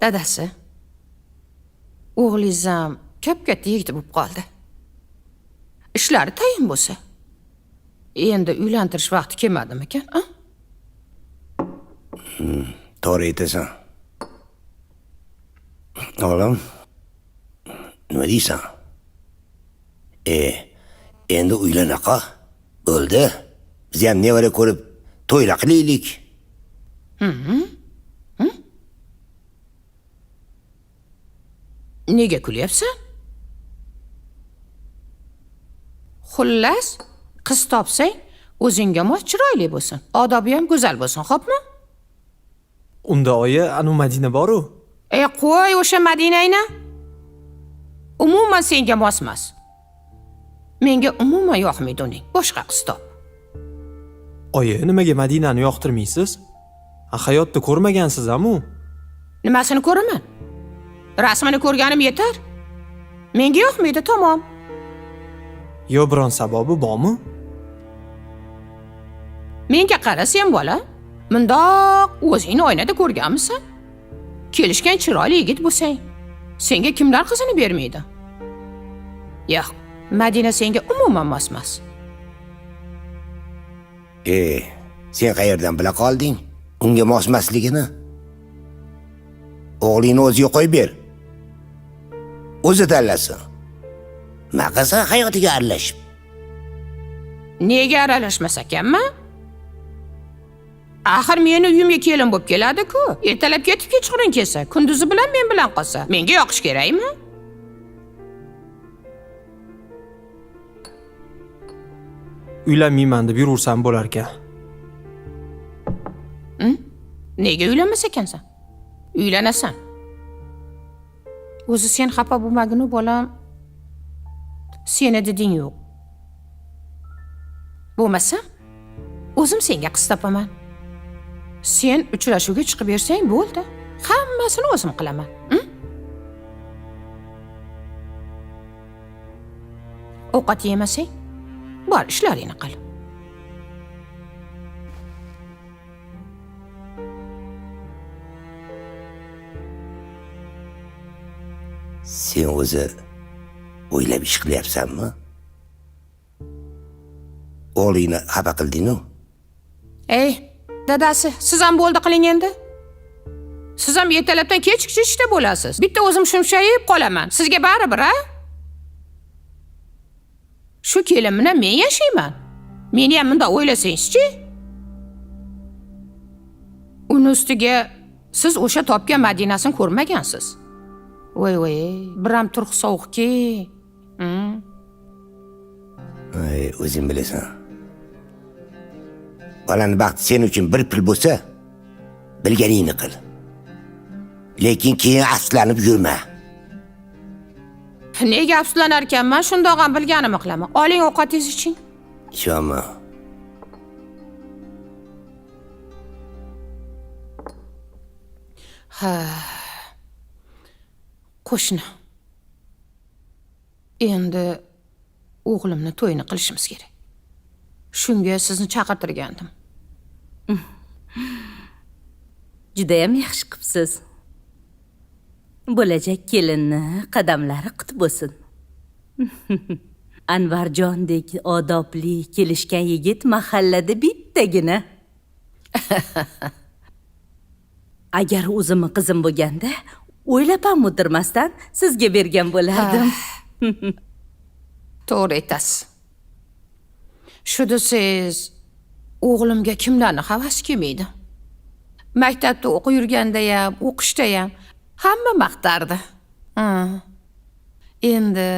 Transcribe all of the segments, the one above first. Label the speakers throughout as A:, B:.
A: Dadasi, o'g'lingiz ham kap-katta yigit bo'lib qoldi. Ishlari tayin bo'lsa, endi uylantirish vaqti kelmadimikan, a?
B: To'g'ri aytasan. O'g'lim, nima deysan? Endi uylanaqa bo'ldi. Biz ham nevara ko'rib to'yla qilaylik.
A: Nega kulyapsan? Xullas, qiz topsang, o'zingga mos chiroyli bo'lsin, odobi ham go'zal bo'lsin, xo'pmi?
C: Unda oyi, anu Madina bor-u.
A: Qo'y o'sha Madinangni. Umuman senga mos emas. Menga umuman yoqmaydi uning. Boshqa qiz top.
C: Oyi, nimaga Madinani yoqtirmaysiz? Hayotda ko'rmagansiz amu.
A: Nimasini ko'raman? Rasmini ko'rganim yetar. Menga yoqmaydi, tamom.
C: Yo biron sababi bormi?
A: Menga qara sen bola. Mundoq o'zingni oynada ko'rganmisan? Kelishgan chiroyli yigit bo'lsang, senga kimlar qizini bermaydi? Yo'q, Madina senga umuman mos emas.
B: Sen qayerdan bila qolding unga mos emasligini? O'g'lingni o'ziga qo'yib ber. O'zi tanlasin. Nima qilsa hayotiga aralashib.
A: Nega aralashmas ekanman? Axir meni uyimga kelin bo'lib keladi-ku. Ertalab ketib kechqurun kelsa, kunduzi bilan men bilan qolsa, menga yoqish kerakmi?
C: Uylanmayman deb yuraversam bo'lar ekan.
A: Nega uylanmas ekansan? Uylanasan. O'zi sen xafa bo'lmaginu bolam. Seni deding yo'q. Bo'lmasa, o'zim senga qiz topaman. Sen uchrashuvga chiqib bersang bo'ldi. Hammasini o'zim qilaman. Ovqat yemasang, bor ishlaringni qil.
B: Sen o'zi o'ylab ish qilyapsanmi? O'g'lingni xafa qilding-ku.
A: Ey, dadasi, siz ham bo'ldi qiling endi. Siz ham ertalabdan kechgacha ishda bo'lasiz. Bitta o'zim shumshayib qolaman. Sizga baribir, a? Shu kelin bilan men yashayman. Meni ham bundoq o'ylasangizchi? Uni ustiga siz o'sha topgan Madinasini ko'rmagansiz. Voy voy, biram turq sovuqki.
B: Ay, o'zing bilasan. Bolani baxti sen uchun bir pul bo'lsa, bilganingni qil. Lekin keyin afsuslanib yurma.
A: Nega afsuslanar ekanman? Shundoq ham bilganimni qilaman. Oling ovqatingizni iching.
B: Ishonma.
A: Ha. Qo'shni. Endi o'g'limni to'yini qilishimiz kerak. Shunga sizni chaqirtirgandim.
D: Juda ham yaxshi qilibsiz. Bo'lajak kelinni qadamlari qut bo'lsin. Anvarjondek odobli, kelishgan yigit mahallada bittagina. Agar o'zimni qizim bo'lganda, o'ylab ham o'tirmasdan sizga bergan bo'lardim.
A: To'g'ri aytasiz. Shu desangiz, o'g'limga kimlarni havas kelmaydi? Maktabda o'qib yurganda ham, o'qishda ham hamma maqtardi. Endi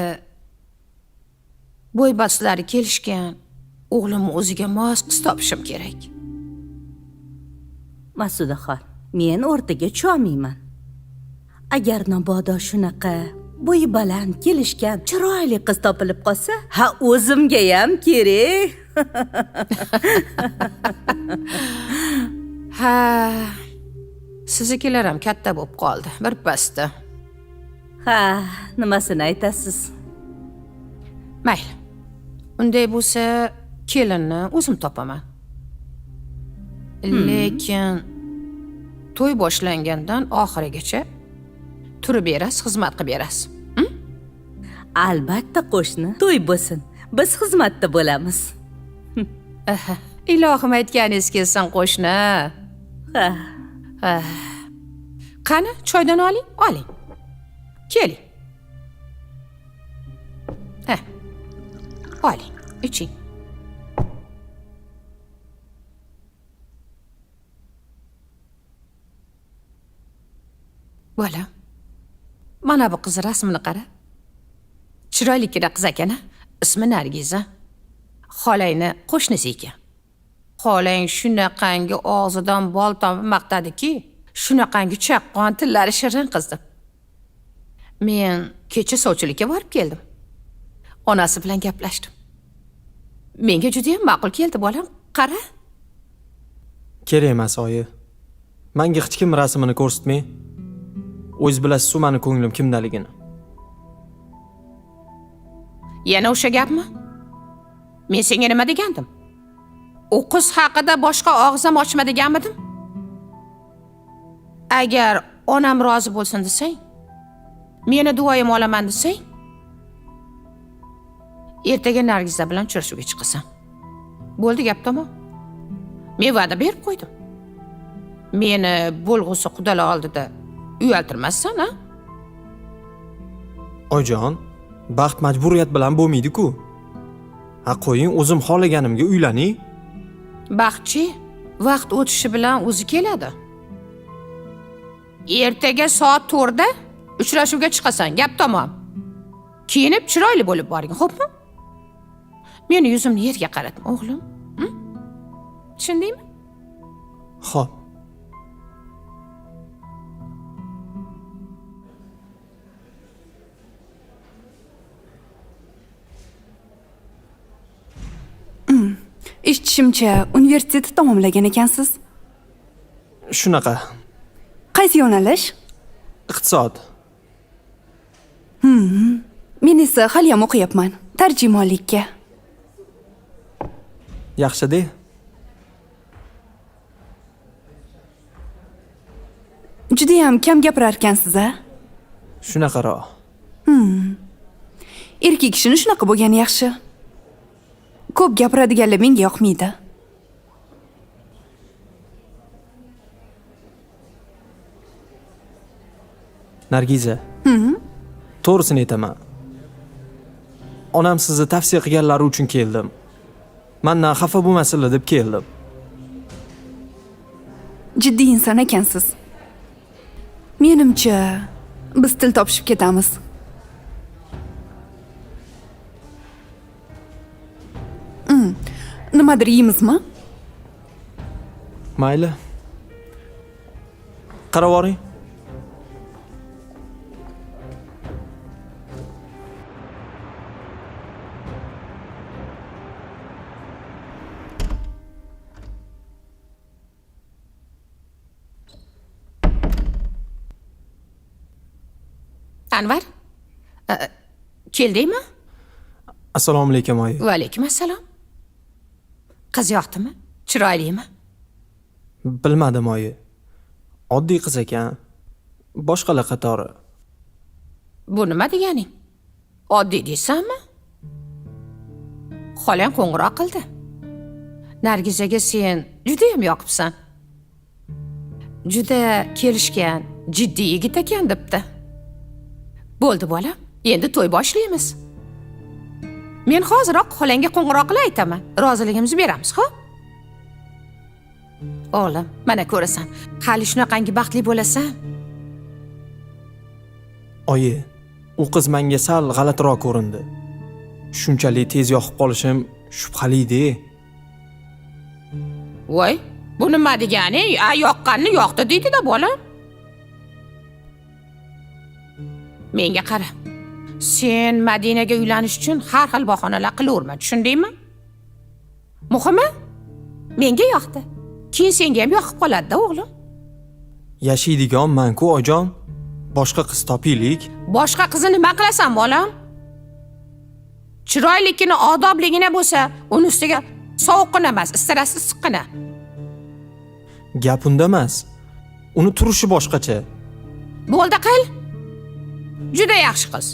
A: bo'y-baslari kelishgan o'g'lim o'ziga mos qiz topishim kerak.
D: Masudaxon, men o'rtaga tusholmayman. Agar mabodo shunaqa bo'yi baland, kelishgan, chiroyli qiz topilib qolsa, ha, o'zimga ham kerak.
A: Ha, siznikilar ham katta bo'lib qoldi, bir pasda.
D: Ha, nimasini aytasiz?
A: Mayli. Unday bo'lsa, kelinni o'zim topaman. Lekin to'y boshlangandan oxirigacha Turib berasiz, xizmat qilib berasiz.
D: Albatta qo'shni, to'y bo'lsin. Biz xizmatda bo'lamiz.
A: Ilohim aytganingiz kelsin qo'shni.
D: Ha.
A: Qani, choydan oling, oling. Keling. Ha. Oling, iching. Bolam, mana bu qiz rasmini qara. Chiroylikgina qiz ekan, a? Ismi Nargiza. Xolangni qo'shnisi ekan. Xolang shunaqangi og'zidan bol tomib maqtadiki, shunaqangi chaqqon, tillari shirin qiz deb. Men kecha sovchilikka borib keldim. Onasi bilan gaplashdim. Menga juda ham ma'qul keldi, bolam. Qara.
C: Kerak emas, oyi. Menga hech kim rasmini ko'rsatmang. O'zingiz bilasiz-ku mani ko'nglim kimdaligini.
A: Yana o'sha gapmi? Men senga nima degandim? U qiz haqida boshqa og'zim ochma deganmidim? Agar onam rozi bo'lsin desang, meni duoyim olaman desang, ertaga Nargiza bilan uchrashuvga chiqasan. Bo'ldi, gap tamom. Men va'da berib qo'ydim. Meni bo'lg'usi qudalar oldida uyaltirmassan, ha?
C: Oyijon, baxt majburiyat bilan bo'lmaydi-ku. Ha, qo'ying, o'zim xohlaganimga uylaning.
A: Baxtchi vaqt o'tishi bilan o'zi keladi. Ertaga soat 4 da uchrashuvga chiqasan, gap tamom. Kiyinib chiroyli bo'lib boring, xo'pmi? Meni yuzimni yerga qaratma, o'g'lim. Tushundingmi?
C: Xo'p.
E: Eshitishimcha, universitetni tamomlagan ekansiz.
C: Shunaqa.
E: Qaysi yo'nalish?
C: Iqtisod.
E: Men esa hali ham o'qiyapman. Tarjimonlikka.
C: Yaxshi-de.
E: Juda ham kam gapirar ekansiz, a?
C: Shunaqaroq.
E: Erkak kishini shunaqa bo'lgani yaxshi. Ko'p gapiradiganlar menga yoqmaydi.
C: Nargiza. To'g'risini aytaman. Onam sizni tavsiya qilganlari uchun keldim. Mendan xafa bo'lmasinlar deb keldim.
E: Jiddiy inson ekansiz. Menimcha, biz til topishib ketamiz. Nimadir yeymizmi?
C: Mayli. Qarab oling.
A: Anvar, keldingmi?
C: Assalomu alaykum oyi.
A: Va alaykum assalom. Qiz yoqdimi? Chiroylimi?
C: Bilmadim oyi. Oddiy qiz ekan. Boshqalar qatori.
A: Bu nima deganing? Oddiy deysanmi? Xolang qo'ng'iroq qildi. Nargizaga sen juda ham yoqibsan. Juda kelishgan, jiddiy yigit ekan debdi. Bo'ldi bolam, endi to'y boshlaymiz. Men hoziroq xolangga qo'ng'iroq qilib aytaman. Roziligimizni beramiz, xo'p? O'g'lim, mana ko'rasan, hali shunaqangi baxtli bo'lasan.
C: Oyi, u qiz menga sal g'alatiroq ko'rindi. Shunchalik tez yoqib qolishim shubhali-de.
A: Voy, bu nima degani? A, yoqqanni yoqdi deydi-da bolam. Menga qara. Sen Madinaga uylanish uchun har xil bahonalar qilaverma, tushundingmi? Muhimi, menga yoqdi. Keyin senga ham yoqib qoladi-da, o'g'lim.
C: Yashaydigan men-ku, oyijon. Boshqa qiz topaylik.
A: Boshqa qizni nima qilasan, bolam? Chiroylikini, odobligini bo'lsa, uni ustiga sovuqqina emas, istarasi issiqqina.
C: Gap unda emas. Uni turishi boshqacha.
A: Bo'ldi qil. Juda yaxshi qiz.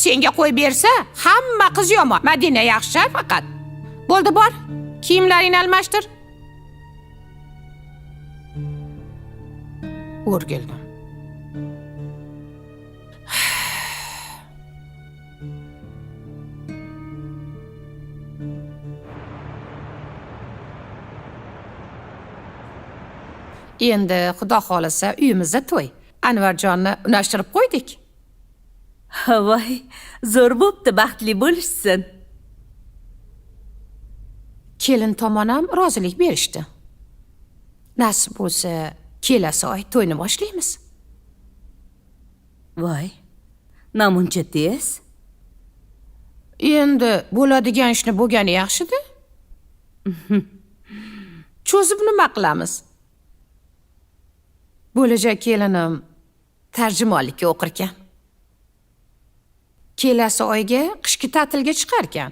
A: Senga qo'yib bersa, hamma qiz yomon. Madina yaxshi faqat. Bo'ldi, bor. Kiyimlaringni almashtir. O'rgildim. Endi Xudo xolasa uyimizda to'y. Anvarjonni unashtirib qo'ydik.
D: Voy, zo'r bo'pti, baxtli bo'lishsin.
A: Kelin tomon ham rozilik berishdi. Nasib bo'lsa, kelasi oy to'yni boshlaymiz.
D: Voy, namuncha tez.
A: Endi bo'ladigan ishni bo'lgani yaxshi-da. Cho'zib nima qilamiz? Bo'lajak kelinim tarjimonlikka o'qirkan. Kelasi oyga qishki ta'tilga chiqarkan.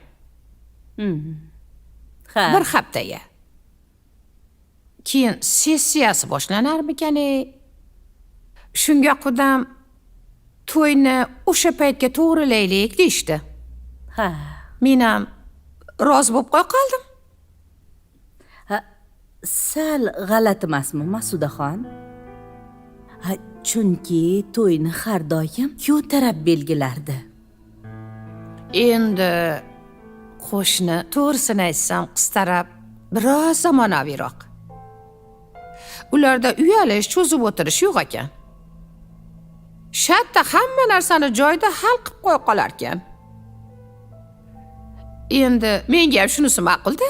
D: Ha.
A: Bir haftaga. Keyin sessiyasi boshlanarmikan? Shunga qudam to'yni o'sha paytga to'g'rilaylik deyishdi.
D: Ha.
A: Men ham rozi bo'lib qo'ya qoldim.
D: Ha, sal g'alati emasmi, Masudaxon? Ha, chunki to'yni har doim kuyov taraf belgilardi.
A: Endi qo'shni, to'g'risini aytsam, qiz taraf biroz zamonaviyroq. Ularda uyalish, cho'zib o'tirish yo'q ekan. Shartta hamma narsani joyida hal qilib qo'ya qolar ekan. Endi menga ham shunisi ma'qul-da.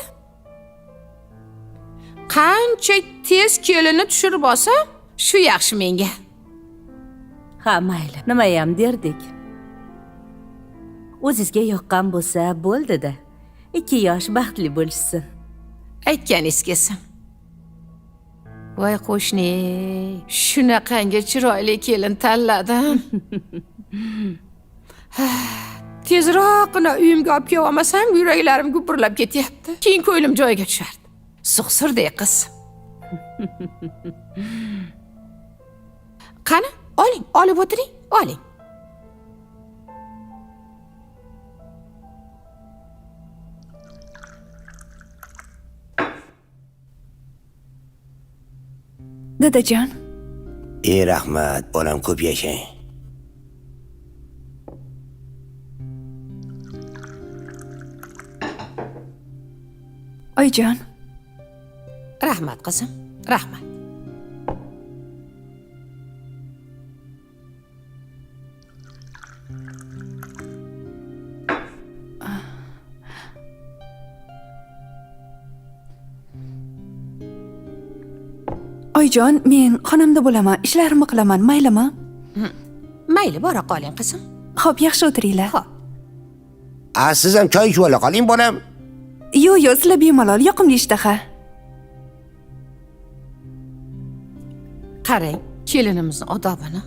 A: Qancha tez kelinni tushirib olsam, shu yaxshi menga.
D: Ha, mayli, nimayam derdik. O'zizga yoqqan bo'lsa bo'ldi-da. Ikki yosh baxtli bo'lishsin.
A: Aytganingiz kelsin. Voy qo'shni, shunaqangi chiroyli kelin tanladim. Tezroqgina uyimga olib kelib olmasam, yuraklarim gupurlab ketyapti. Keyin ko'nglim joyiga tushardi. Suqsirdek qiz. Qani, oling, olib o'tiring, oling.
E: Dadajon.
B: Ey rahmat, bolam, ko'p yashang.
E: Oyijon.
A: Rahmat qizim, rahmat.
E: Oyijon, men xonamda bo'laman, ishlarimni qilaman, maylimi?
A: Mayli, bora qoling qizim.
E: Xo'p, yaxshi o'tiringlar.
A: Xo'p.
B: A, siz ham choy ichib ola qoling, bolam.
E: Yo'q, yo'q, sizlar bemalol, yoqimli ishtaha.
A: Qarang, kelinimizni odobini.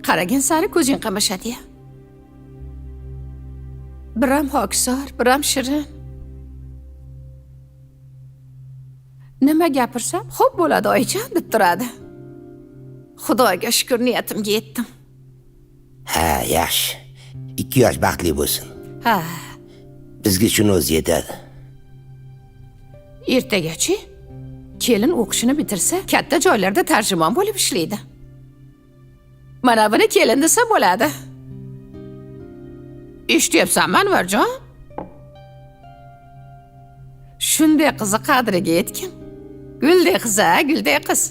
A: Qaragan sari ko'zing qamashadi-ya. Biram hokisor, biram shirin. Nima gapirsam, xo'p bo'ladi oyijon deb turadi. Xudoga shukr, niyatimga yetdim.
B: Ha, yaxshi. Ikki yosh baxtli bo'lsin.
A: Ha.
B: Bizga shuni o'zi yetadi.
A: Ertagachi kelin o'qishini bitirsa, katta joylarda tarjimon bo'lib ishlaydi. Mana buni kelin desa bo'ladi. Eshityapsanmi, Anvarjon? Shunday qizi qadriga yetgin. Guldek qiz, a, guldek qiz.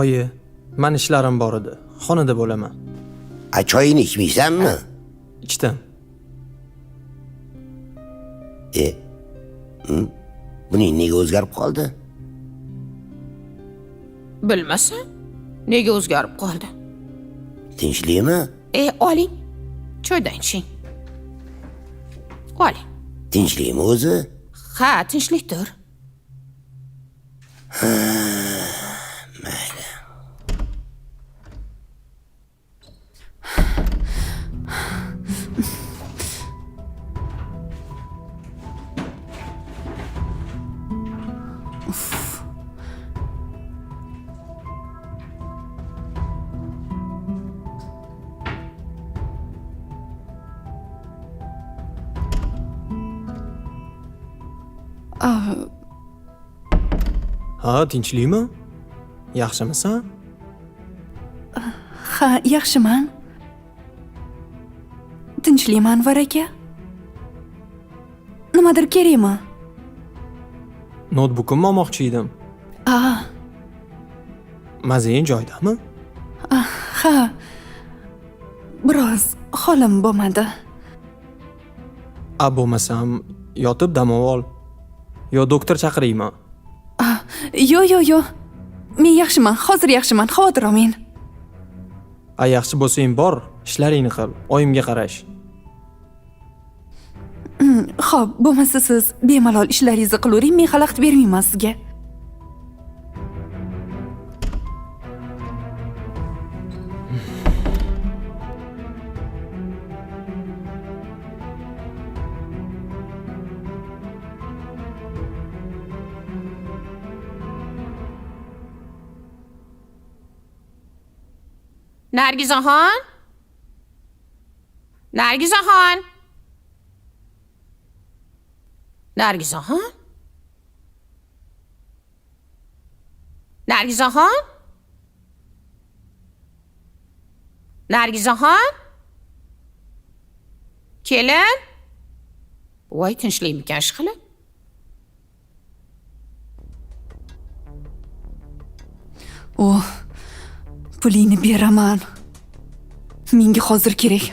C: Oyi, men ishlarim bor edi. Xonada bo'laman.
B: A, choyini ichmaysanmi?
C: Ichdim.
B: Buning nega o'zgarib qoldi?
A: Bilmasam, nega o'zgarib qoldi?
B: Tinchlikmi?
A: Oling. Choydan iching. Oling.
B: Tinchlikmi o'zi?
A: Ha, tinchlikdir.
B: Ha, mayli.
C: Ha, tinchlikmi? Yaxshimisan?
E: Ha, yaxshiman. Tinchlikmi, Anvar aka? Nimadir kerakmi?
C: Noutbukimni olmoqchi edim.
E: A,
C: Mazang joyidami?
E: ha. Biroz holim bo'lmadi.
C: A bo'lmasam yotib dam ol. Yo doktor chaqiraymi?
E: Yo, yo, yo. Men yaxshiman, hozir yaxshiman, xavotir olmang.
C: A yaxshi bo'lsang bor, ishlaringni qil, oyimga qarash.
E: Xo'p, bo'lmasa siz bemalol ishlaringizni qilavering, men xalaqit bermayman sizga.
A: Nargizaxon? Nargizaxon? Nargizaxon? Nargizaxon? Nargizaxon? Kelin? Voy, tinchlikmikan ishqilib?
E: O, pulingni beraman. Menga hozir kerak.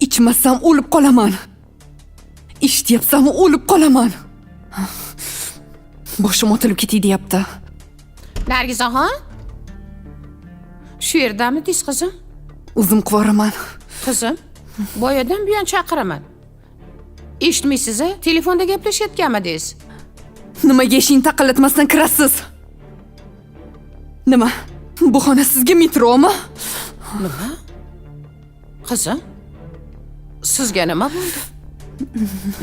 E: Ichmasam o'lib qolaman. Eshityapsanmi, o'lib qolaman. Boshim otilib ketay deyapti.
A: Nargizaxon? Shu yerdamidingiz, qizim?
E: O'zim qivoraman.
A: Qizim, boyadan buyon chaqiraman. Eshitmaysiz a? Telefonda gaplashayotganmidingiz?
E: Nimaga eshikni taqillatmasdan kirasiz? Nima? Bu xona sizga metromi?
A: Nima? Qizim, sizga nima bo'ldi?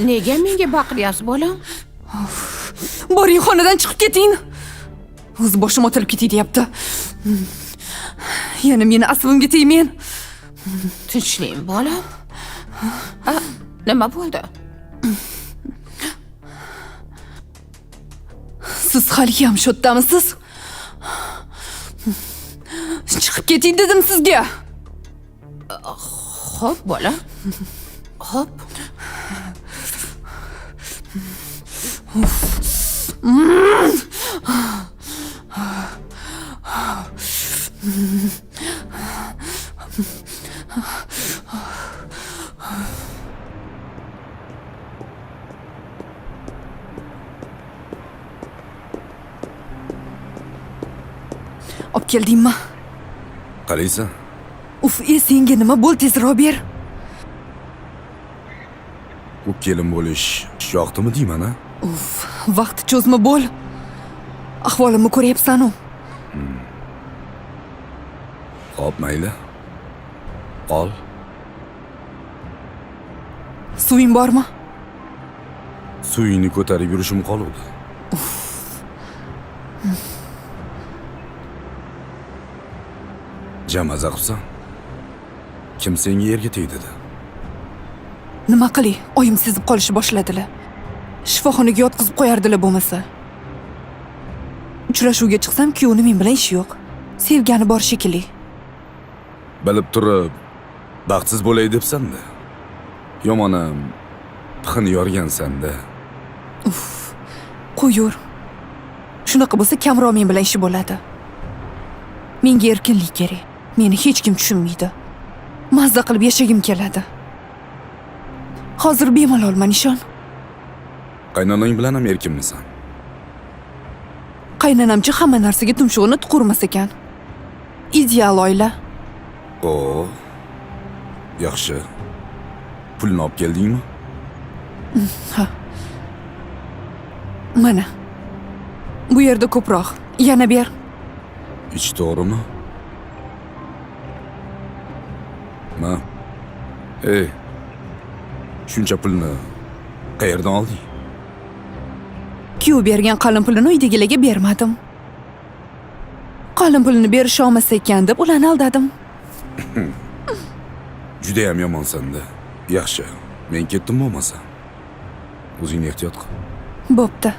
A: Nega menga baqiryapsiz, bolam?
E: Boring, xonadan chiqib keting. O'zi boshim otilib ketay deyapti. Yana meni asabimga tegmang.
A: Tinchlikmi, bolam? A, nima bo'ldi?
E: Siz haliyam shu yerdamisiz? Chiqib keting dedim sizga.
A: Xo'p, bolam. Xo'p.
E: Olib keldingmi?
F: Qalaysan?
E: Uf, e senga nima bo'ldi, tezroq ber.
F: U kelin bo'lish yoqdimi deyman a?
E: Uf, vaqt cho'zma bo'l. Ahvolimni ko'ryapsan-u.
F: Xo'p, mayli. Ol.
E: Suving bormi?
F: Suvingni ko'tarib yurishim qoluvdi. Jamaza qilsan. Kim senga yerga tegdi dedi?
E: Nima qilay? Oyim sezib qolishi boshladilar. Shifoxonaga yotqizib qo'yardilar bo'lmasa. Uchrashuvga chiqsam, kuyovni men bilan ishi yo'q. Sevgani bor shekilli.
F: Bilib turib baxtsiz bo'lay debsan-da. Yomonam pixini yorgansan-da.
E: Qo'yur. Shunaqa bo'lsa kamroq men bilan ishi bo'ladi. Menga erkinlik kerak. Meni hech kim tushunmaydi. Mazza qilib yashagim keladi. Hozir bemalolman, ishon.
F: Qaynonang bilan ham erkinmisan?
E: Qaynonamchi hamma narsaga tumshug'ini tuqurmas ekan. Ideal oila.
F: O, yaxshi. Pulni olib keldingmi?
E: Ha. Mana. Bu yerda ko'proq. Yana ber.
F: Ich to'g'rimi? Ma. Ey. Shuncha pulni qayerdan olding?
E: Kuyov bergan qalin pulini uydagilarga bermadim. Qalin pulini berisha olmasa ekan deb ularni aldadim.
F: Judayam yomonsan-da. Yaxshi. Men ketdim bo'lmasa. O'zingni ehtiyot qil.
E: Bo'pti.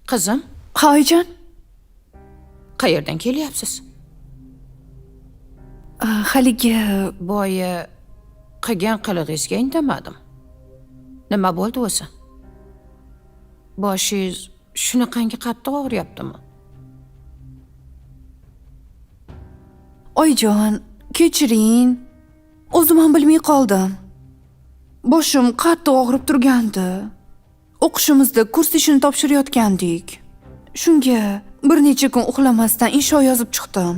A: Qizim,
E: Ha, oyijon.
A: Qayerdan kelyapsiz?
E: Haligi
A: Boya qilgan qilig'ingizga indamadim. Nima bo'ldi o'zi? Boshingiz shunaqangi qattiq og'riyaptimi?
E: Oyijon, kechiring. O'zim ham bilmay qoldim. Boshim qattiq og'rib turgandi. O'qishimizda kurs ishini topshirayotgandik. Shunga bir necha kun uxlamasdan insho yozib chiqdim.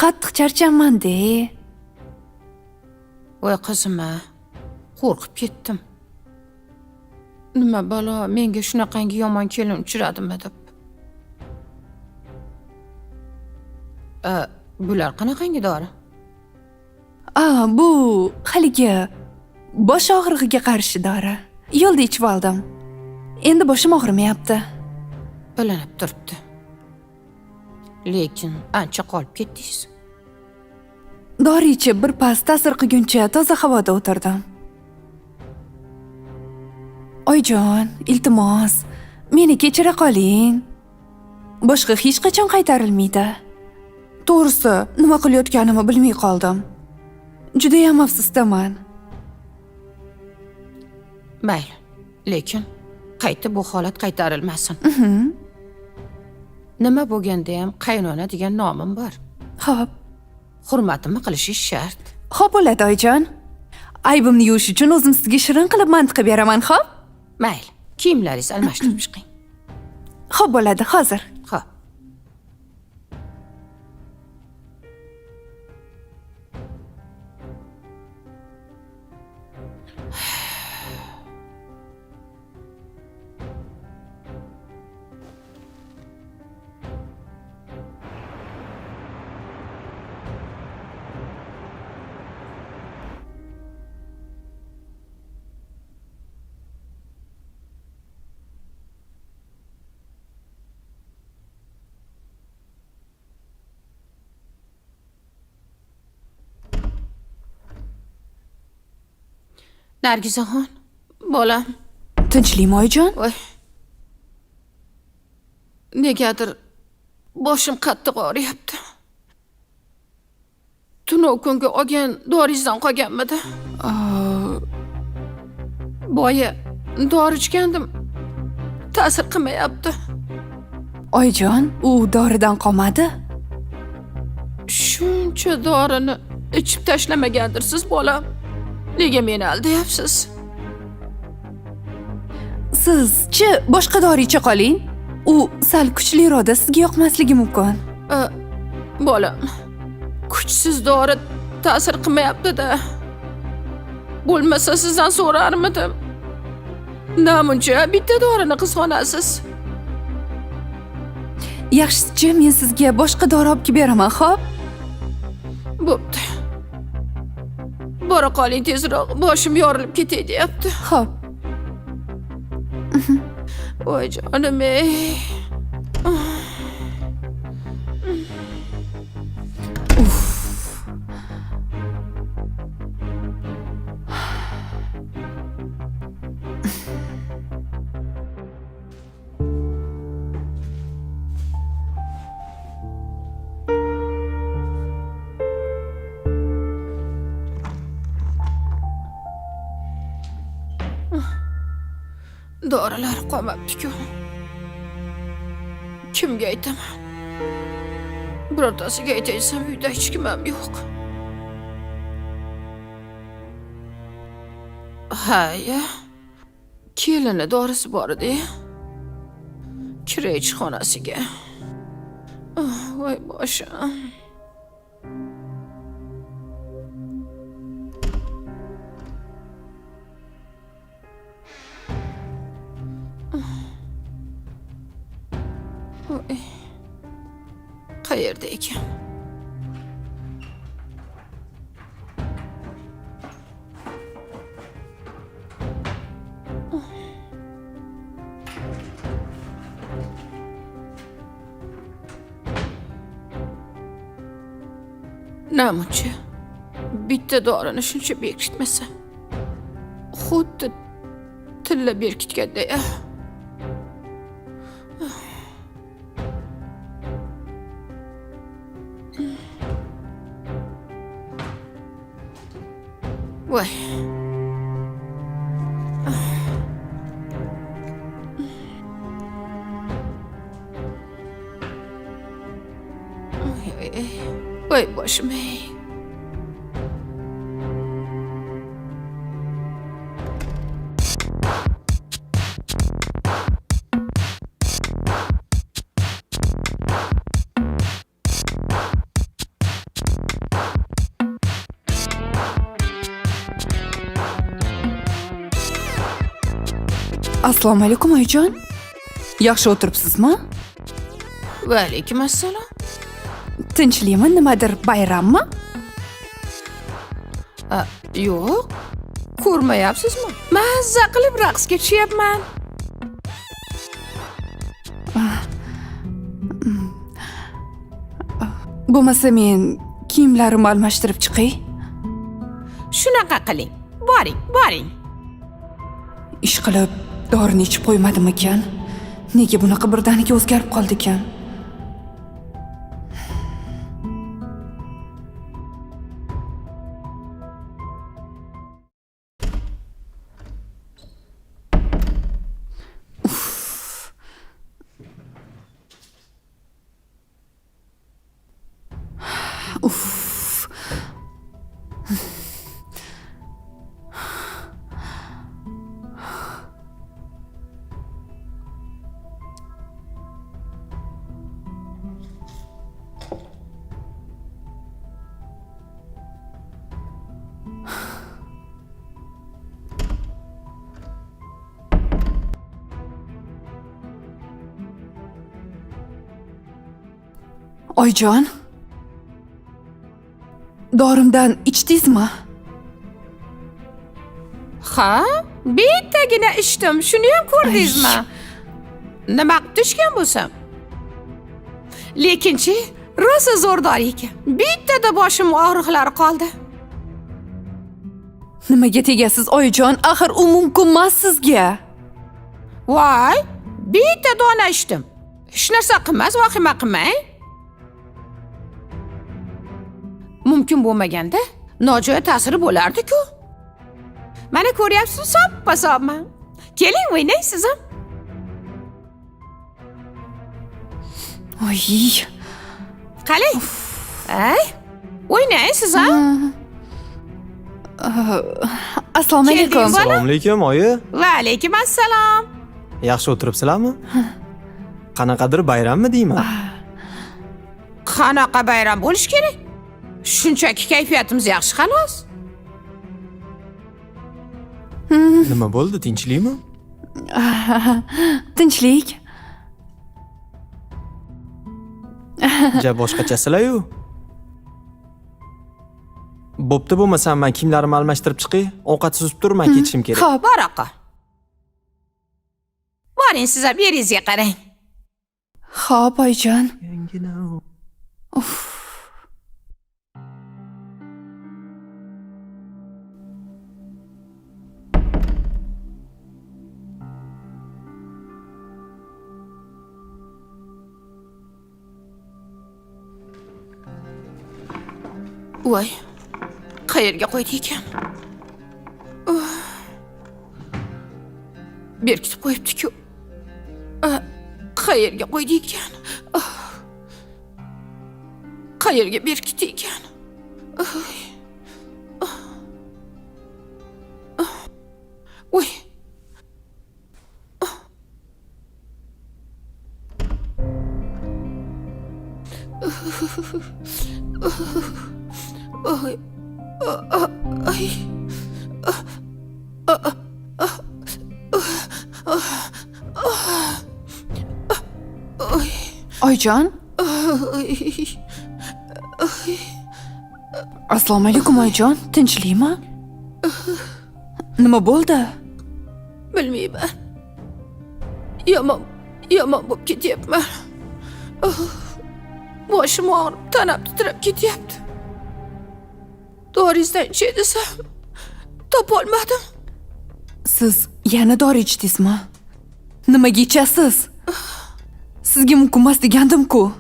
E: Qattiq charchanman-de.
A: Voy qizim-a, qo'rqib ketdim. Nima balo, menga shunaqangi yomon kelin uchradimi deb. Bular qanaqangi dori?
E: Bu haligi bosh og'rig'iga qarshi dori. Yo'lda ichib oldim. Endi boshim og'rimayapti.
A: Bilinib turibdi. Lekin ancha qolib ketdingiz.
E: Dori ichib bir pas ta'sir qilguncha toza havoda o'tirdim. Oyijon, iltimos, meni kechira qoling. Boshqa hech qachon qaytarilmaydi. To'g'risi, nima qilayotganimni bilmay qoldim. Judayam afsusdaman.
A: Mayli, lekin qayta bu holat qaytarilmasin. Nima bo'lganda ham qaynona degan nomim bor.
E: Xo'p.
A: Hurmatimni qilishingiz shart.
E: Xo'p bo'ladi, oyijon. Aybimni yuvish uchun o'zim sizga shirin qilib mantiq qilib beraman, xo'p?
A: Mayli, kiyimlaringizni almashtirib chiqing.
E: Xo'p bo'ladi, hozir.
A: Xo'p. Nargizaxon, bolam.
E: Tinchlikmi, oyijon?
A: Voy. Negadir boshim qattiq og'riyapti. Tunov kungi olgan doringizdan qolganmidi? Boya dori ichgandim, ta'sir qilmayapti.
E: Oyijon, u doridan qolmadi.
A: Shuncha dorini ichib tashlamagandirsiz, bolam. Nega meni aldayapsiz?
E: Siz-chi boshqa dori icha qoling. U sal kuchliroqda sizga yoqmasligi mumkin.
A: Bolam, kuchsiz dori ta'sir qilmayapti-da. Bo'lmasa sizdan so'rarmidim. Namuncha bitta dorini qizg'onasiz.
E: Yaxshisi, men sizga boshqa dori olib kelib beraman, xo'p?
A: Bo'pti. Bora qoling tezroq, boshim yorilib ketay deyapti.
E: Xo'p.
A: Voy jonim ey. Dorilar qolmabdi-ku. Kimga aytaman? Birortasiga aytaysam uyda hech kim ham yo'q. Ha, ya. Kelini dorisi bor edi. Kiraychi xonasiga. Oh, voy boshim. Voy. Qayerda ekan? Namuncha Bitta dorini shuncha berkitmasa, xuddi tilla berkitganday. Voy. Voy, voy, voy boshim ey.
E: Assalomu alaykum, oyijon. Yaxshi o'tiribsizmi?
A: Va alaykum assalom.
E: Tinchlikmi? Nimadir bayrammi?
A: A, yo'q. Ko'rmayapsizmi? Mazza qilib raqsga tushyapman.
E: Bo'lmasa men kiyimlarimni almashtirib chiqay.
A: Shunaqa qiling. Boring, boring.
E: Ish qilib dorini ichib qo'ymadimikan? Nega bunaqa birdaniga o'zgarib qoldi ekan? Uff. Uff. Oyijon. Dorimdan ichdingizmi?
A: Ha, bittagina ichdim. Shuni ham ko'rdingizmi? Nima qilib tushgan bo'lsam? Lekinchi, rosa zo'r dori ekan. Bittada boshim og'riqlari qoldi.
E: Nimaga tegasiz, oyijon? Axir u mumkin emas sizga.
A: Voy, bitta dona ichdim. Hech narsa qilmas, vahima qilmang. Mumkin bo'lmaganda nojo'ya ta'siri bo'lardi-ku. Mana ko'ryapsiz, soppa-sopman. Keling, o'ynang siz ham.
E: Oy.
A: Qalay? Ay, o'ynang siz ham.
E: Assalomu alaykum.
A: Keldingiz, bola?
C: Assalomu alaykum, oyi.
A: Va alaykum assalom.
C: Yaxshi o'tiribsizlarmi? Qanaqadir bayrammi deyman?
A: Qanaqa bayram bo'lishi kerak? Shunchaki kayfiyatimiz yaxshi xolos.
C: Nima bo'ldi, tinchlikmi?
E: Tinchlik.
C: Ja boshqachasilar-yu. Bo'pti, bo'lmasam men kiyimlarimni almashtirib chiqay, ovqat suzib tur, men ketishim kerak.
E: Xo'p.
A: Baraqa. Boring siz ham yeringizga qarang.
E: Xo'p, oyijon. Uff.
A: Voy. Qayerga qo'ydi ekan? Berkitib qo'yibdi-ku. Qayerga qo'ydi ekan? Qayerga berkitdi ekan? Voy. Oy. Ay.
E: Oyijon. Assalomu alaykum, oyijon. Tinchlikmi? Nima bo'ldi?
A: Bilmayman. Yomon, yomon bo'lib ketyapman. Boshim og'rib, tanam titrab ketyapti. Doringizdan ichay desam, topolmadim.
E: Siz yana dori ichdingizmi? Nimaga ichasiz? Sizga mumkin emas degandim-ku.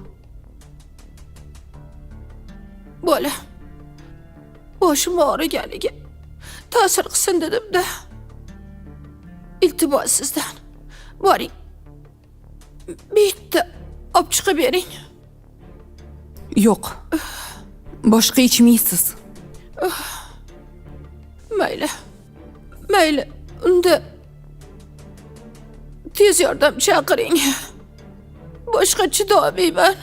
A: Bola, boshim og'riganiga ta'sir qilsin dedim-da. Iltimos sizdan. Boring. Bitta olib chiqib bering.
E: Yo'q. Boshqa ichmaysiz.
A: Mayli. Mayli, unda tez yordam chaqiring. Boshqa chidolmayman.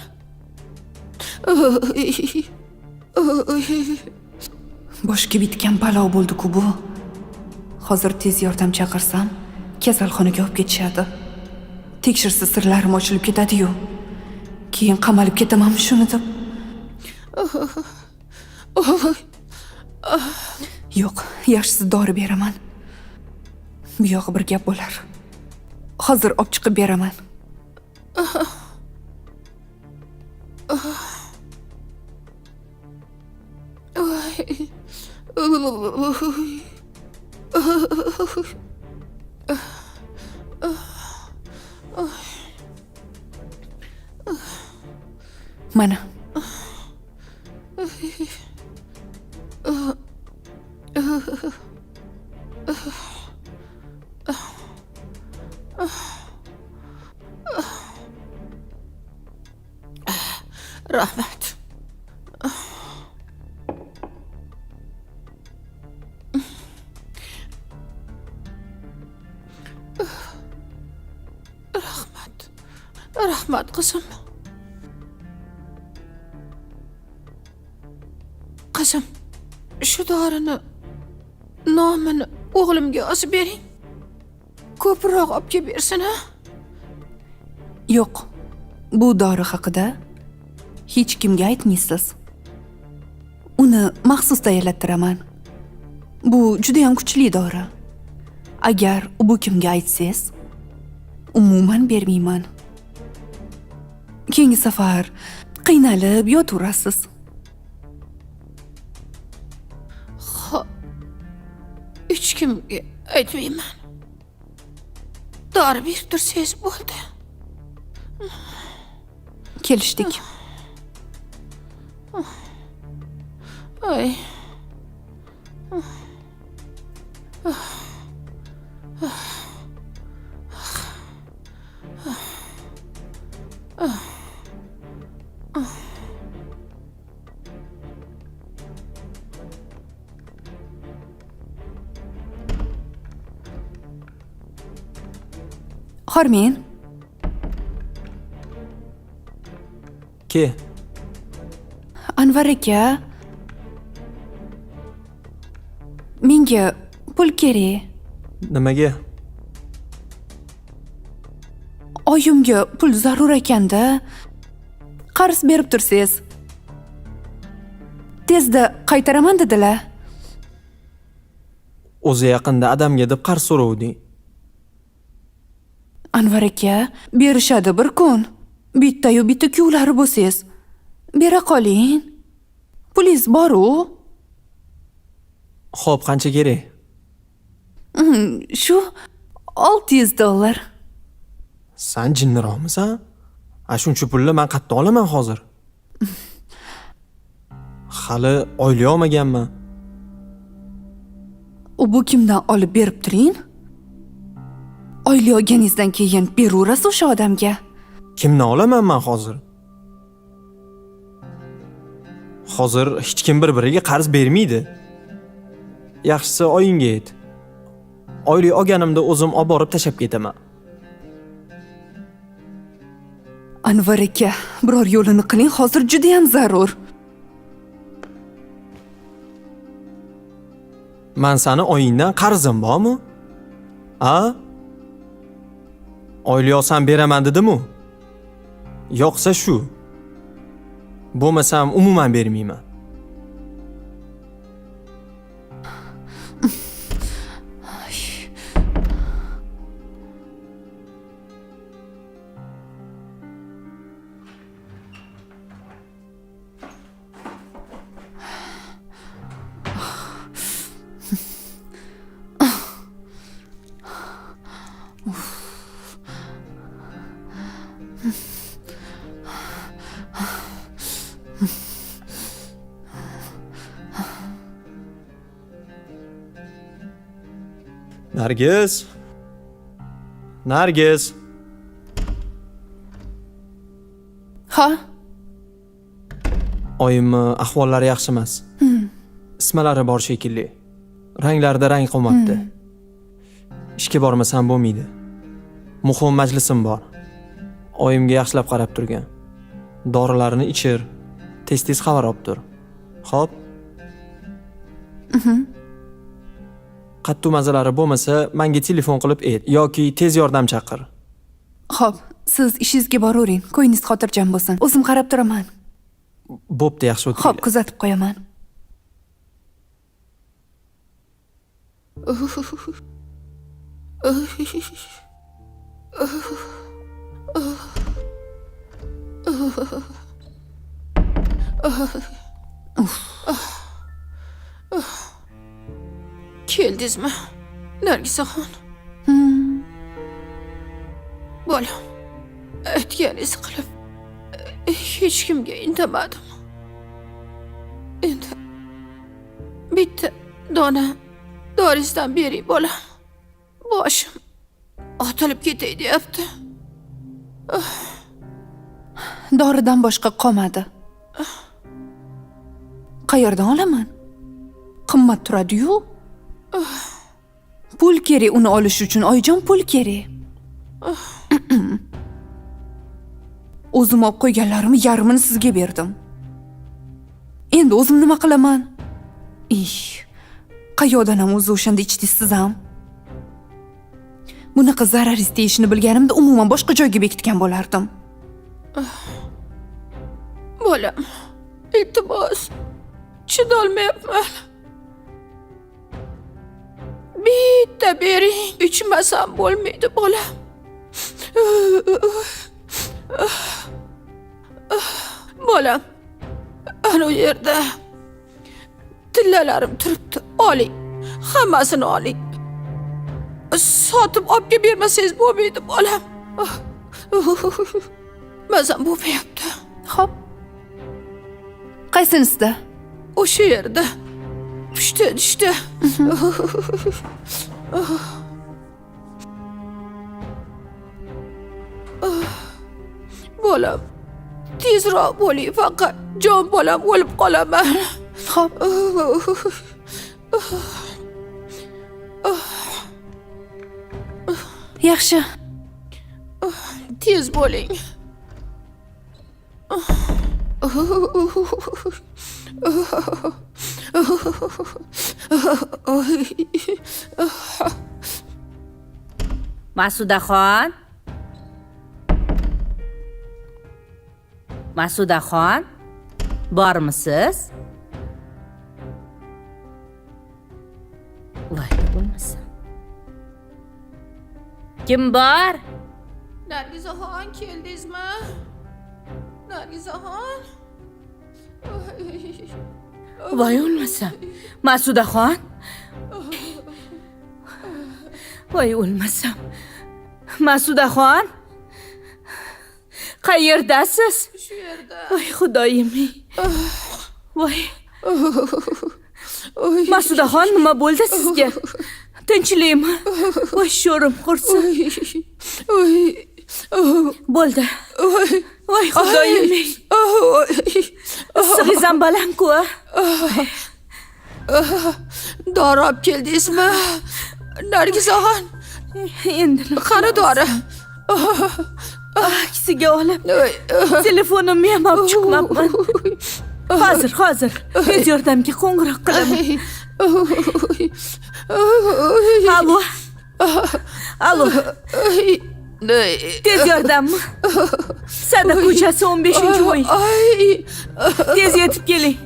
E: Boshga bitgan balo bo'ldi-ku bu. Hozir tez yordam chaqirsam, kasalxonaga olib ketishadi. Tekshirsa sirlarim ochilib ketadi-yu. Keyin qamalib ketamanmi shuni deb. Yo'q, yaxshisi dori beraman. Bu yog'i bir gap bo'lar. Hozir olib chiqib beraman. Mana.
A: Rahmat. Rahmat. Rahmat qizim. Qizim, shu dorini nomini o'g'limga yozib bering. Ko'proq olib kelib bersin, ha?
E: Yo'q. Bu dori haqida hech kimga aytmaysiz. Uni maxsus tayyorlattiraman. Bu juda ham kuchli dori. Agar bu kimga aytsangiz, umuman bermayman. Keyingi safar qiynalib yotaverasiz.
A: Xo'p. Hech kimga aytmayman. Dori berib tursangiz bo'ldi.
E: Kelishdik.
A: Ay.
E: Hormang.
C: Ke.
E: Anvar aka, menga pul kerak.
C: Nimaga?
E: Oyimga pul zarur ekanda. Qarz berib tursangiz. Tezda qaytaraman dedilar.
C: O'zi yaqinda adamga deb qarz so'rovding.
E: Anvar aka, berishadi bir kun. Bitta-yu bitta kuyovlari bo'lsangiz, bera qoling. Pulingiz bor-u.
C: Xo'p, qancha kerak?
E: Shu $600.
C: San jinniroqmisan? A shuncha pulni men qayerdan olaman hozir? Hali oylik olmaganman.
E: U bu kimdan olib berib turing? Oylik olganingizdan keyin beraverasiz o'sha odamga.
C: Kimdan olaman men hozir? Hozir hech kim bir-biriga qarz bermaydi. Yaxshisi oyingga ayt. Oylik olganimda o'zim olib borib tashlab ketaman.
E: Anvar aka, biror yo'lini qiling, hozir juda ham zarur.
C: Men seni oyingdan qarzim bormi? A? Oylik olsam beraman dedim-u. Yo'qsa shu. Bo'lmasam umuman bermayman. Nargiz. Nargiz.
E: Ha?
C: Oyimni ahvollari yaxshi emas. Ismalari bor shekilli. Ranglarida rang qolmabdi. Ishga bormasam bo'lmaydi. Muhim majlisim bor. Oyimga yaxshilab qarab turgin. Dorilarini ichir. Tez-tez xabar olib tur. Xo'p? Qattu mazalari bo'lmasa, menga telefon qilib ayt yoki tez yordam chaqir.
E: Xo'p, siz ishingizga boravering. Ko'nglingiz xotirjam bo'lsin. O'zim qarab turaman.
C: Bo'pti, yaxshi o'tinglar.
E: Xo'p, kuzatib qo'yaman.
A: Keldingizmi, Nargizaxon? Bolam, aytganingizni qilib hech kimga indamadim. Endi bitta dona doringizdan bering, bolam. Boshim otilib ketay deyapti.
E: Doridan boshqa qolmadi. Qayerdan olaman? Qimmat turadi-yu. Pul kerak uni olish uchun, oyijon, pul kerak. O'zim olib qo'yganlarimni yarmini sizga berdim. Endi o'zim nima qilaman? Qayoqdan ham o'zi o'shanda ichdingiz siz ham? Bunaqa zararingiz tegishini bilganimda umuman boshqa joyga bekitgan bo'lardim.
A: Bolam, iltimos, chidolmayapman. Bitta bering, ichmasam bo'lmaydi, bolam. Bolam, ana u yerda tillalarim turibdi, oling, hammasini oling. Sotib olib kelib bermasangiz bo'lmaydi, bolam. Mazam bo'lmayapti.
E: Xo'p. Qaysinisida?
A: O'sha yerda. Pushti tushdi. Bolam, tezroq bo'ling, faqat jon bolam, o'lib qolaman.
E: Xo'p. Yaxshi.
A: Tez bo'ling.
D: Masudaxon. Masudaxon, bormisiz? Voy, bo'lmasa. Kim bor?
A: Nargizaxon, keldingizmi? Nargizaxon.
D: Voy o'lmasam. Masudaxon. Voy o'lmasam. Masudaxon. Qayerdasiz?
A: Shu yerda.
D: Voy xudoyim. Voy. Masudaxon, nima bo'ldi sizga? Tinchlikmi? Voy sho'rim qursin. Bo'ldi. Voy xudoyim. Issig'ingiz ham baland-ku.
A: Dori olib keldingizmi? Nargizaxon.
D: Endi
A: qani dori?
D: Kisiga olib, telefonimni ham olib chiqmabman. Hozir, hozir. Tez yordamga qo'ng'iroq qilaman. Alo. Alo. Tez yordammi? Sada ko'chasi 15-uy. Tez yetib keling.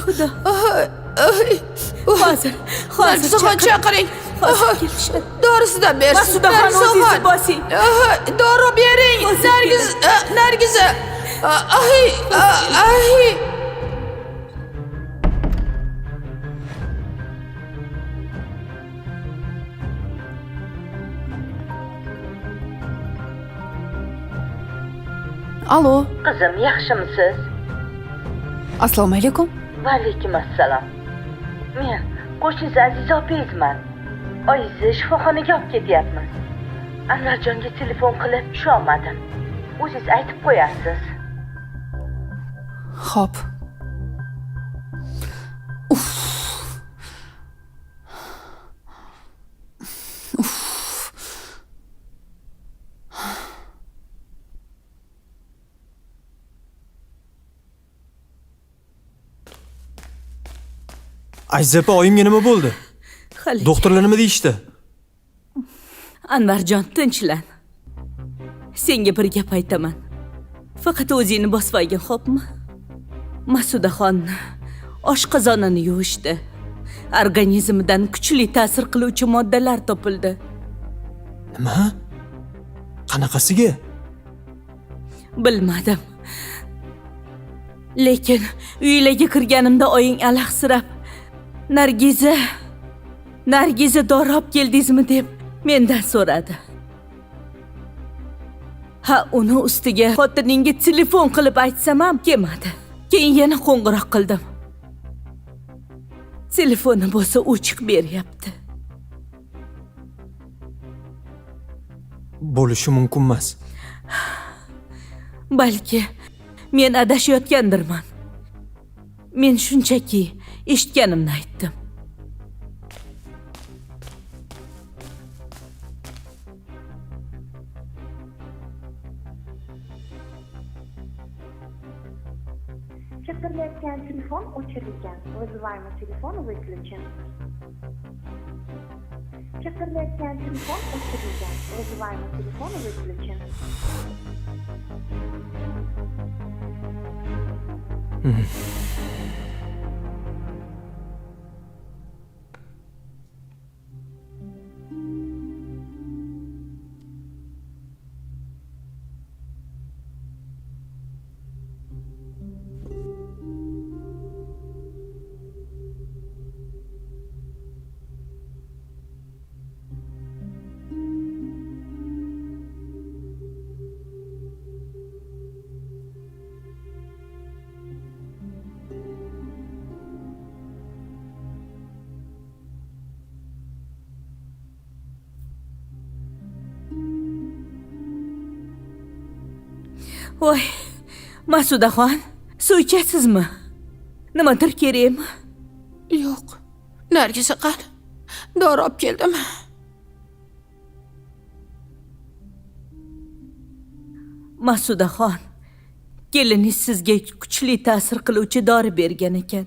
D: Xudo. Hozir, hozir
A: chaqiring.
D: Hozir kelishadi.
A: Dorisidan bersin.
D: Masudaxon, o'zingizni bosing.
A: Dori bering. Nargiz, Nargiza. Ay, ay.
E: Alo.
D: Qizim, yaxshimisiz?
E: Assalomu alaykum.
D: Va alaykum assalom. Men qo'shningiz Aziza opangizman. Oyingizni shifoxonaga olib ketyapmiz. Anvarjonga telefon qilib tusholmadim. O'zingiz aytib qo'yarsiz.
E: Xo'p. Uf. Uf.
C: Aziza opa, oyimga nima bo'ldi?
D: Hali
C: Doktorlar nima deyishdi?
D: Anvarjon, tinchlan. Senga bir gap aytaman. Faqat o'zingni bosib olgin, xo'pmi? Masudaxonni oshqozonini yuvishdi. Organizmidan kuchli ta'sir qiluvchi moddalar topildi.
C: Nima? Qanaqasiga?
D: Bilmadim. Lekin uylarga kirganimda oying alahsirab, Nargiza, Nargiza dori olib keldingizmi deb mendan so'radi. Ha, uni ustiga xotiningga telefon qilib aytsam ham kelmadi. Keyin yana qo'ng'iroq qildim. Telefoni bo'lsa o'chiq beryapti.
C: Bo'lishi mumkin emas.
D: Balki men adashayotgandirman. Men shunchaki eshitganimni aytdim.
G: Chaqirilayotgan telefon o'chirilgan. Вызываемый телефон выключен. Chaqirilayotgan telefon o'chirilgan. Вызываемый телефон выключен. Voy, Masudaxon, suv ichasizmi? Nimadir kerakmi?
A: Yo'q. Nargiza qani? Dori olib keldim.
D: Masudaxon, keliningiz sizga kuchli ta'sir qiluvchi dori bergan ekan.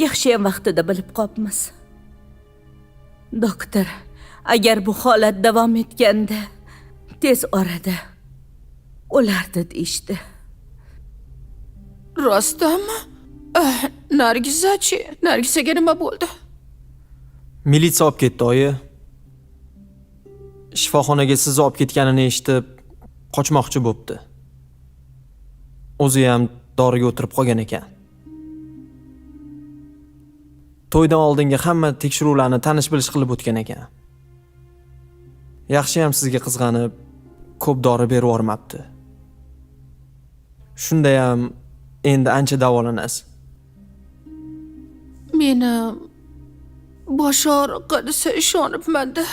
D: Yaxshiyam vaqtida bilib qolibmiz. Doktor, agar bu holat davom etganda tez orada o'lardi deyishdi.
A: Rostdanmi? Nargizachi? Nargizaga nima bo'ldi?
C: Militsiya olib ketdi, oyi. Shifoxonaga sizni olib ketganini eshitib, qochmoqchi bo'pti. O'zi ham doriga o'tirib qolgan ekan. To'ydan oldingi hamma tekshiruvlarni tanish bilish qilib o'tgan ekan. Yaxshi ham sizga qizg'anib, ko'p dori berib yubormabdi. Shunda ham endi ancha davolanasiz.
A: Meni bosh og'riqqa desa ishonibman-da.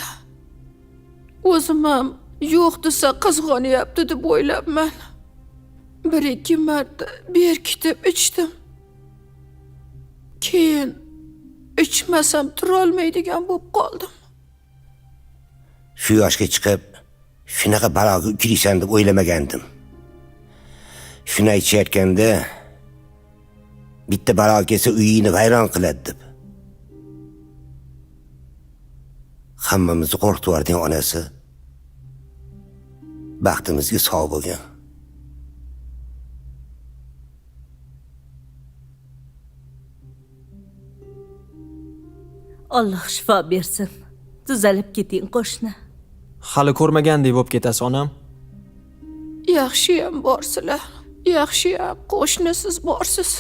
A: O'zim ham yo'q desa qizg'onyapti deb o'ylabman. Bir ikki marta berkitib ichdim. Keyin ichmasam turolmaydigan bo'lib qoldim.
B: Shu yoshga chiqib shunaqa baloga uchraysan deb o'ylamagandim. Shuni aytishayotganda bitta balo kelsa uyingni vayron qiladi deb. Hammamizni qo'rqitib yubording onasi. Baxtimizga sog' bo'lgin.
D: Alloh shifo bersin. Tuzalib keting qo'shni.
C: Hali ko'rmagandek bo'lib ketasiz onam.
A: Yaxshiyam borsizlar. Yaxshiyam qo'shnisiz borsiz.